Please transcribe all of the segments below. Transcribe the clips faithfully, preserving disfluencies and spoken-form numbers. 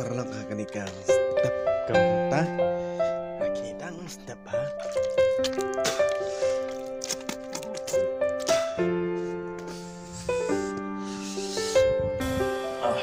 Paralok, ha kane ka step ka mynta. Ha kane dang step ha. Ah.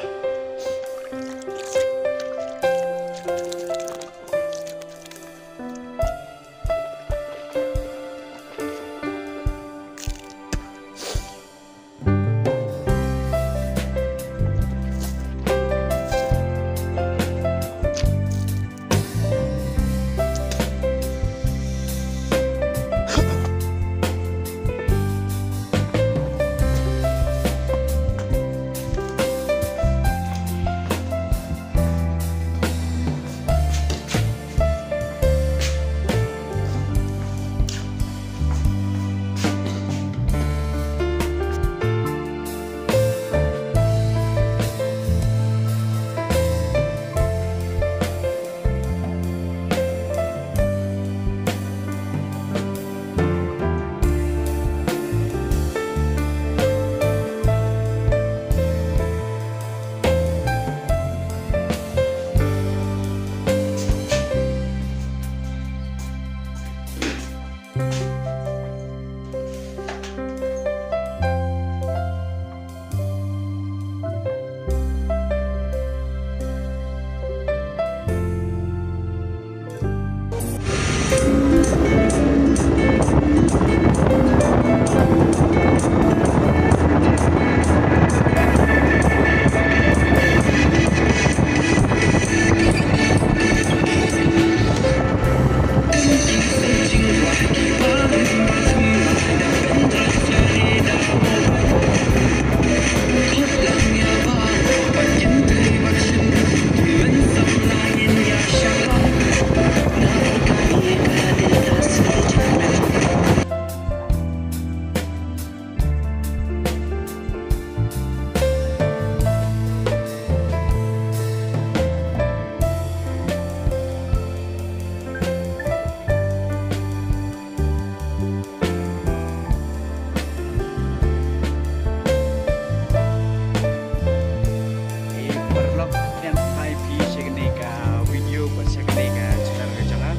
Paralok, ngan ai phi sha kane ka video bad sha kane ka channel ka jong nga.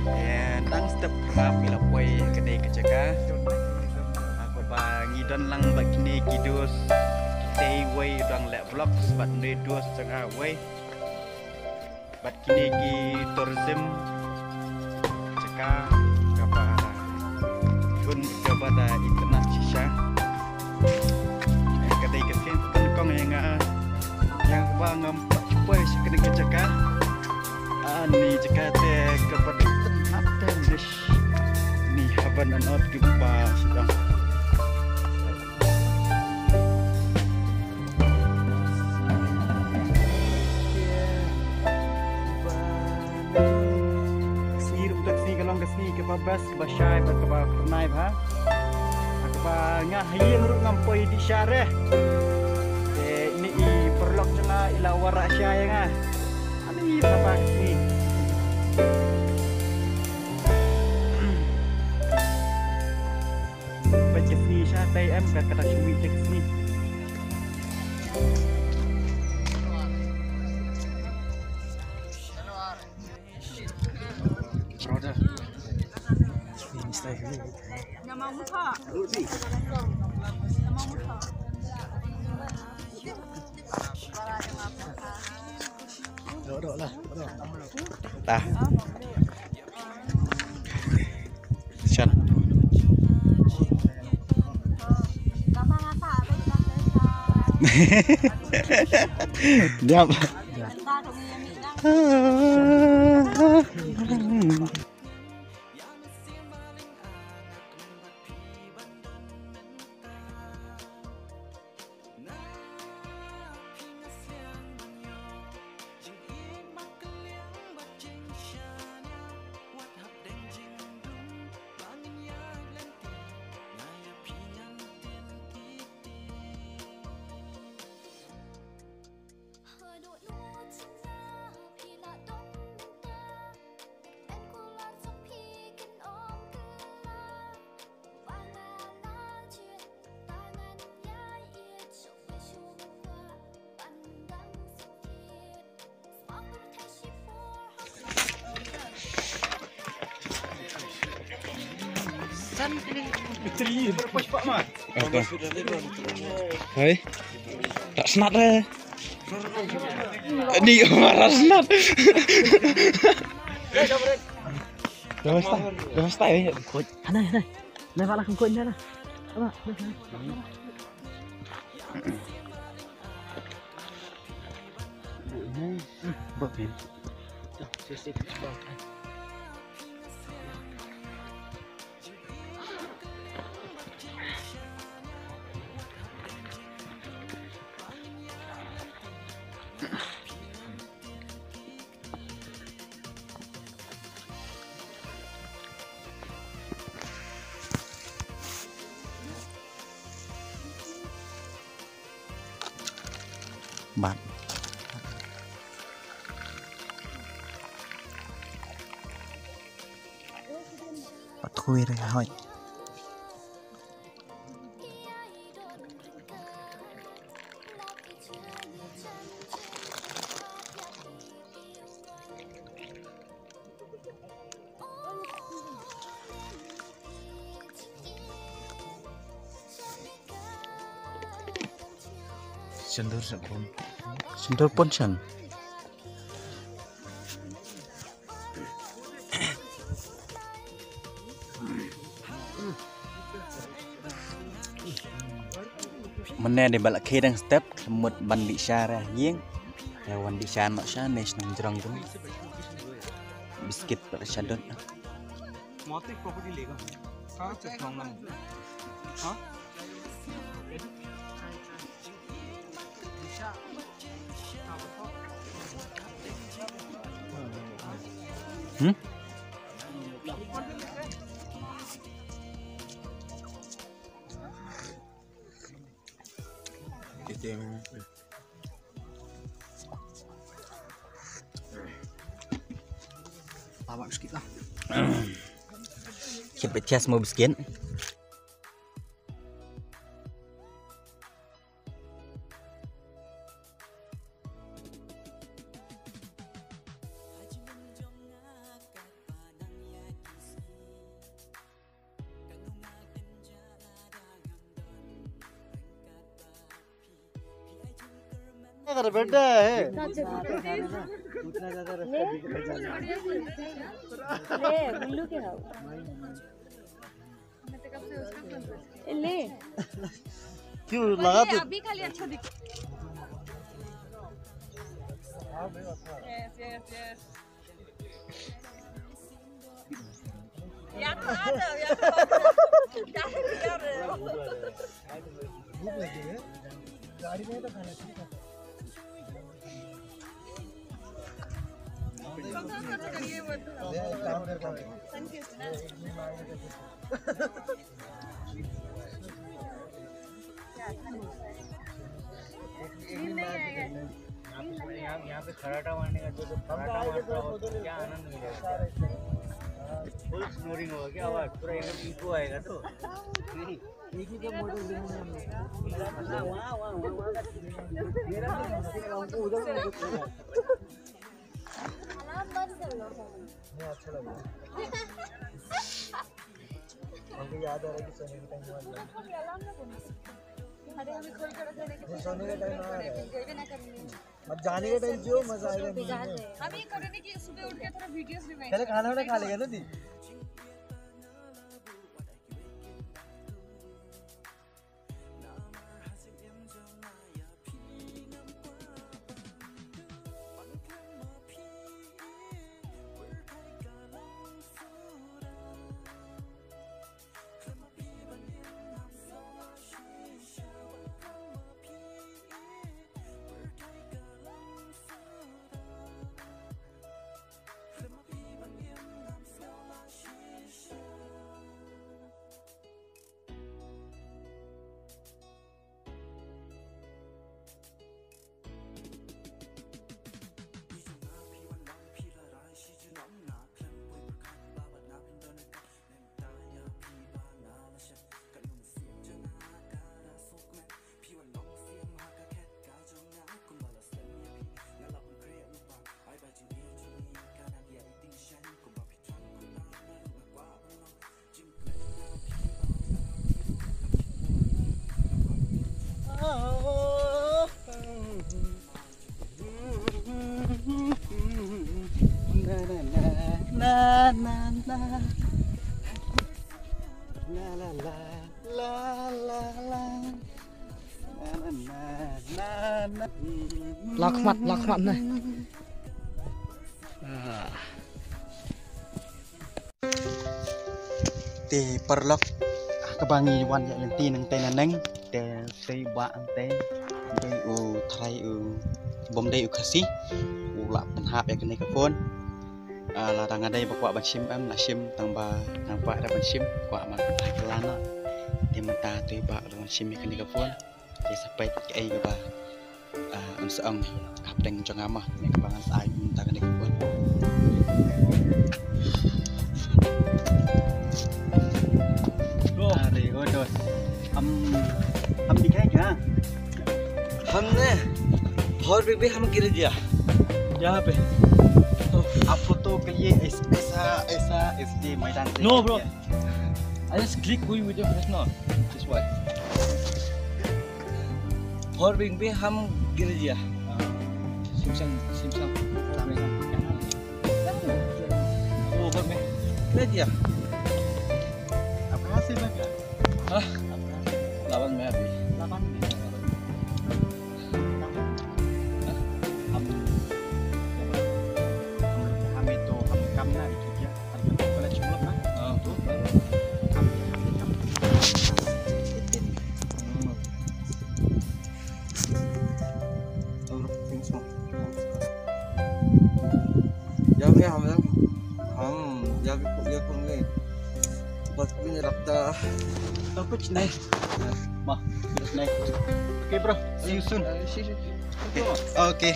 Te tang step phra ngi la poi ha kane ka jaka. Ha kaba ngi don lang bad kine ki dos, kitei wei u dang leh vlogs bad une dos jong nga wei. Bad kine ki tourism jaka kaba hun kaba da internet shisha. Eh, ka dei ka sien ka kong ïa nga ïa kaba ngam pat poi sha kane ka jaka. Ani jaka te kaba da internet te mish ni haban an ot kiba shisha. Sngi ruh ka sngi ka long ka sngi kaba best kaba shai bad kaba phyrnai bha. Kaba nga ha ïing ruh ngam poi dih sha re. Te ine i paralok jong nga i la wanrah sha ïa nga. Ani kaba ka sngi. Peit ka sngi sha tei em ka kata shu mih ka sngi. Dah. Shan. Diam. Okey. Hai. Tak snat re. Ni marah snat. Dah pasti, dah pasti ya. Koi, hana, hana. Dah bala koi hana. Apa? Bad. Pat khui re hoi. Sindur sa pon. Sindur pon san. Mynne dei ba la khie dang step, mut ban dih sha re ïing. Ïa wan dih sha noh sha ne shnong jrong jrong. Biscuit ba la sha dot. Mautik property lega. Khan se shnong lang. Ha? Hmm? Ito yung Tama, biskit lah. Siyempre, test mo biskit. अगर बेटा है। उतना ज्यादा रखता दिख रहा है। ले, उल्लू के हाव। ले। क्यों लगा तो? अभी खाली अच्छा दिख। यस, यस, यस। या तो आ जाओ, या तो आ जाओ। क्या कर रहे हो? भूख लगी है। गाड़ी में तो खाना ठीक है। ले, एक काम कर, काम कर। यहाँ, यहाँ पे खर्राटा मारने का जो, जो खर्राटा मारता हो, क्या आनंद मिलेगा? फुल स्नोरिंग होगा क्या आवाज? पूरा एकदम इको आएगा तो। नहीं। एक ही तो मॉडल देंगे हम लोग। वहाँ, वहाँ, वहाँ, वहाँ। मेरा नहीं है, हमको उधर, उधर। नहीं, अच्छा लग रहा है। हमको याद आ रहा है कि सोने के टाइम हुआ था। अरे, हमें खोल कर रखने के नहीं, सोने के टाइम आ रहा है। एंजॉय भी ना करेंगे। अब जाने के टाइम जो मजा आएगा, नहीं। हम ये करेंगे कि सुबह उठ के थोड़ा वीडियोस रिवाइज पहले खाना वाना खा लेगा ना दी। Lakhmat, lakhmat ne. Te paralok, kaba ngi wan ïa lynti nangtei naneng, te dei ba nangtei, dei u trai u bym dei u Khasi, u la pynhap ïa kane ka phone. Ah, lada nga dei ba kwah ban shim em, la shim, tang ba nga kwah da ban shim, kwah ban ai kylla noh. Te mynta dei ba la wan shim ïa kane ka phone. Te sa peit kaei kaba, ah, un sa ong hapdeng jong nga mo, ne kaba ngan sa ai mynta kane ka phone. Bro. Are, oh, dos. Hum, hum dikhai kya? हमने भोर भी, भी हम गिर दिया। यहाँ पे। तो आप फोटो के लिए ऐस-, ऐसा, ऐसा, इसलिए मैदान से No, bro. I just click going with your face now. That's why. भोर भी, भी हम गिर दिया। Simsang, simsang. वो ऊपर में। गिर दिया। आप कहाँ से बचा? हाँ? Lawan में अभी। Lawan में। हाँ? हम, हम, हमें तो, हम कम ना, ठीक है? Ante ko pala chulo na. Ah, to. Kam, kam, kam. Hmm. Or things mo. Ya, ya, hum, hum, ya, ya, ya, bas bhi nahi lagta. To kuch nahi. Ma, kuch nahi. Okay, bro. See you soon. Eh, see you. Okay. Okay.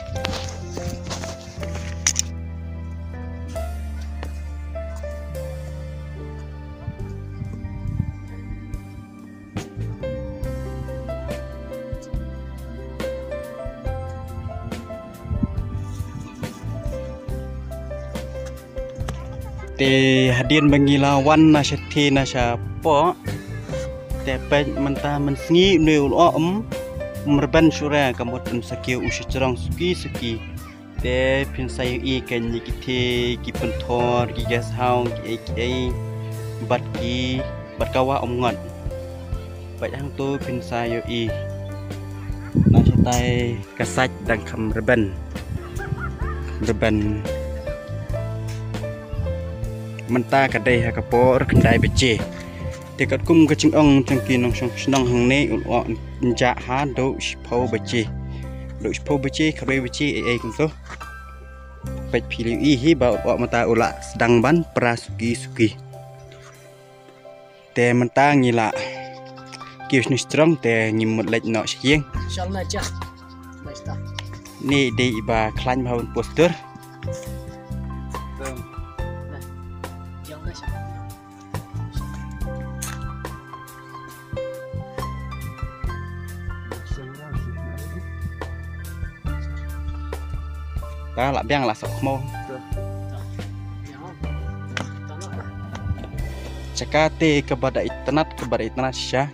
Te hadien ba ngi la wan na shatei na shapoh. Te peit mynta mynsngi une u lyoh um, um rben shuh re, ka mut um sa kiew u shajrong suki suki. Te phin sa ïohi kein ïa kitei ki pynthor, ki guest house, kiei kiei, bad ki, bad ka wah um ngot. Peit hangto phin sa ïohi. Na shatai ka sait dang kham rben. Rben. Mynta ka dei ha ka por khyndai baje. Te katkum ka jingong jong ki nongshong shnong hangne, u lyoh un jah haduh shiphew baje. Haduh shiphew baje, khatwei baje, ei ei kumto. Peit phi ïohi hi ba u lyoh mynta u la sdang ban pra suki suki. Te mynta ngi la kiew shajrong te ngim mut leit noh sha ïing. Shall na cha. Ni dei iba khlaiñ bha ban poster. Jong na sha. Ta lah biang lah sok mo. Chakate kaba da itynnad, kaba da itynnad shisha.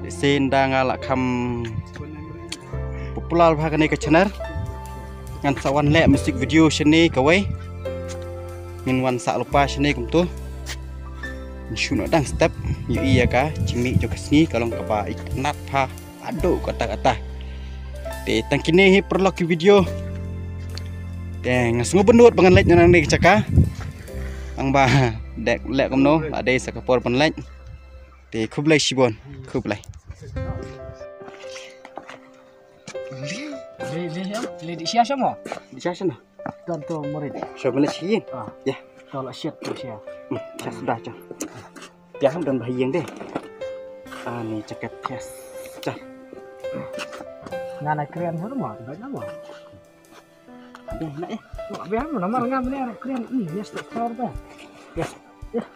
Shisha nga lah kham popular bha kane ka channel. Ngan sa wan leh music video shane kawei. Ngin wan sah lypa shane kumto. Ngin shu noh dang step. Ïohi ïa ka jingmih jong ka sngi ka long kaba itynnad bha haduh katta katta. Te tang kine hi paralok ki video. Te nga sngew bynnud ba ngan leit noh nangne ka jaka. Tang ba dei leh kumno, la dei sa ka por ban leit. Te khublei shibun, khublei. Le, le, ya, le di sia sama? Di sia sama? Kan to murid. Siapa ni sih? Ah. Ya. Kalau siat tu sia. Hmm, sia sudah, Cang. Dia kan dan bahagian deh. Ah, ni jaket, yes. Cang. Ngana keren semua, baik nama? Abang nak, eh? Abang nama, nama ngam ni keren. Hmm, yes, tak tahu dah. Yes. Ya.